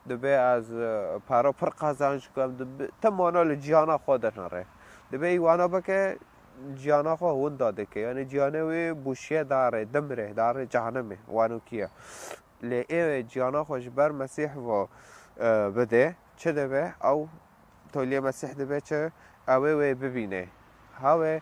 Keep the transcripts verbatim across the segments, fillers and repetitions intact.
Dibê ez, e, pera pir qazanc bikim, dibê, ti mana li ciyana xwe dinere. Dibê îwana bike, ciyana xwe winda dike. Yanî ciyanê wê bûşiye darê, dimrê, darê cehenimê, wanokî ye. Lê ê wê ciyana xwe ji ber Mesîh ve, e, bide, çi dibe? Ew toliyê Mesîh dibe çi? Ew ê wê bibîne. Hawê,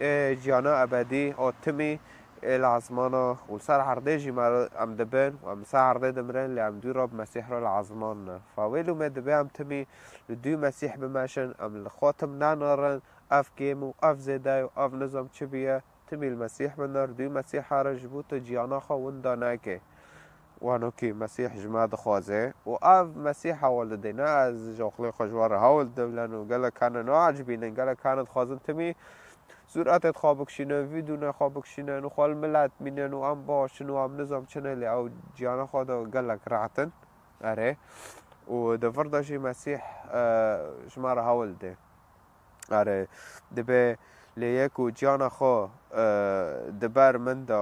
e, ciyana ebedî, o timî, e, li ezmana û li ser erdê jî me em dibin û em li ser erdê dimirin, lê em dû re bi Mesîh re li ezman ne. Fa wê lûmê dibe em timî li dû Mesîh bimeşin, em li xwe tim nenerin, ev kêm û ev zêde û ev nizam çi bûye, timî li Mesîh binir, dû Mesîha re ji bo tu ciyana xwe winda neke. Wanokî Mesîh ji me dixwaze û ev Mesîh hewl dide, ne ez ji oxlê xwe ji we re hewl didim, leno gelek hene naecibînin, gelek hene dixwazin timî sûretê xwe bikişînin, vîdûnê xwe bikişînin û xwe li milet bînin û em baş in û em nizam çi ne, lê ew ciyana xwe de gelek rehet in. Erê. Û di vir de jî Mesîh, e, ji me re hewl dide. Erê, dibe lê yê ku ciyana xwe, e, di ber min de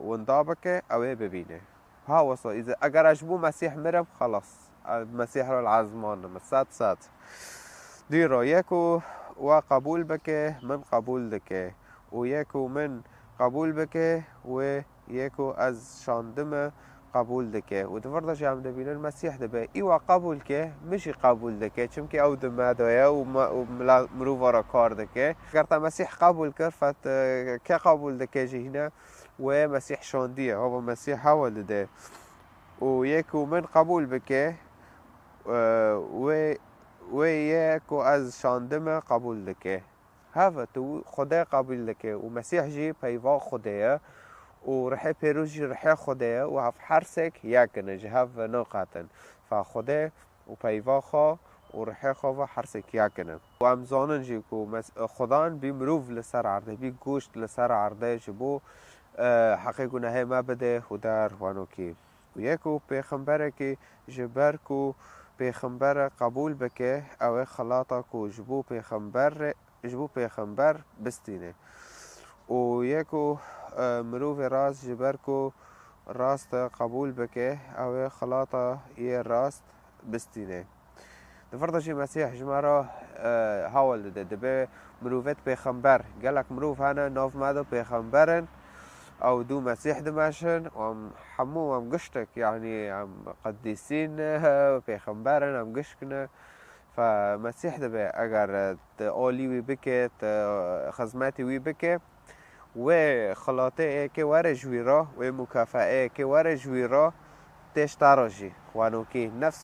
winda bike, ew ê bibîne. Ha wisa, îze-, eger ez ji bo Mesîh mirim, xelas. Ez Mesîh re li ezman im, sed sed. Dîro yê ku we qebûl bike, min qebûl dike. Û yê ku min qebûl bike, wê yê ku ez şandime qebûl dike. Û di vir de jî em dibînin Mesîh dibe. Î we qebûl ke, min jî qebûl dike. Çimkî ew di me de ye û me, û mila-, mirova re kar dike. Eger te Mesîh qebûl kir, fet, e, kê qebûl dike jî hîne wê Mesîh şandiye. Hava Mesîh hewa dide. Û yê ku min qebûl bike, e, wê, wê yê ku ez şandime qebûl dike. Heve tu Xwedê qebûl dike û Mesîh jî peyva Xwedê ye û Rihê Pêrûz jî Rihê Xwedê ye û hev her sêk yek in, ji hev ve naqetin. Fa Xwedê û peyva xwe û Rihê xwe ve her sêk yek in. Û em zanin jî ku mes-, Xudan bî mirov li ser erdê, bî goşt li ser erdê ji bo, e, heqê gunehê me bide û der wanokî. Û yê ku pêxemberekî ji ber ku pêxember e qebûl bike, ew ê xelata ku ji bo pêxember ji bo pêxember bistîne. Û yê ku, e, mirovê rast ji ber ku rast e qebûl bike, ew ê xelata yê rast bistîne. Di vir de jî Mesîh ji me re, e, hewl dide. Dibe mirovêt pêxember. Gelek mirov hene nav me de pêxember in. Ew dû Mesîh dimeşin. Em hemû em giştek, yanî em qedîsîn, e, pêxember in, em gişk ne. Fe Mesîh dibe, eger, e, tu alî wî bike, tu xizmetî wî bike, wê xilatê ê ke were ji wî re, wê mukafeyê ke were ji wî re, tê ji te re jî. Wanokî nefs